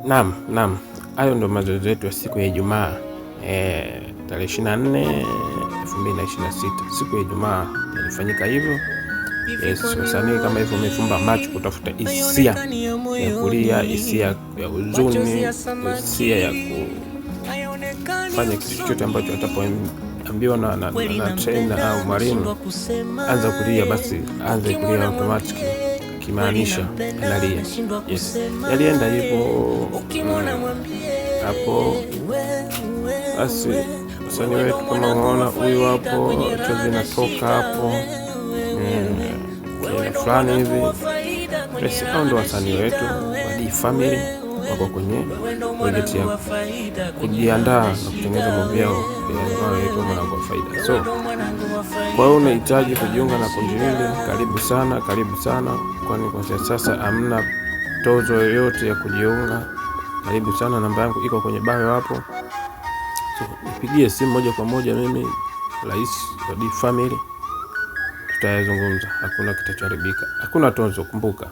Naam, naam, hayo ndio mazoezi yetu ya siku ya Ijumaa tarehe 24 2026, siku ya Ijumaa yalifanyika hivyo. Yes, wasanii kama hivyo wamefumba macho kutafuta hisia ya kulia, hisia ya huzuni, hisia ya kufanya kitu chochote ambacho atapoambiwa na trainer au mwalimu anza kulia, basi anze kulia automatic, kimaanisha analia. Yes, yalienda hivyo hapo. Basi wasanii wetu kama unaona huyu hapo, chozi inatoka hapo fulani hivi. Basi hao ndo wasanii wetu wa D Family wako kwenye project ya kujiandaa na kutengeneza movie yao ambayo inaitwa Mwanangu wa Faida. So kwa hiyo unahitaji kujiunga na kundi hili, karibu sana, karibu sana, kwani kwa sasa hamna tozo yoyote ya kujiunga. Karibu sana, namba yangu iko kwenye bio hapo, so nipigie simu moja kwa moja, mimi rais wa D Family, tutayazungumza, hakuna kitachoharibika, hakuna tozo. Kumbuka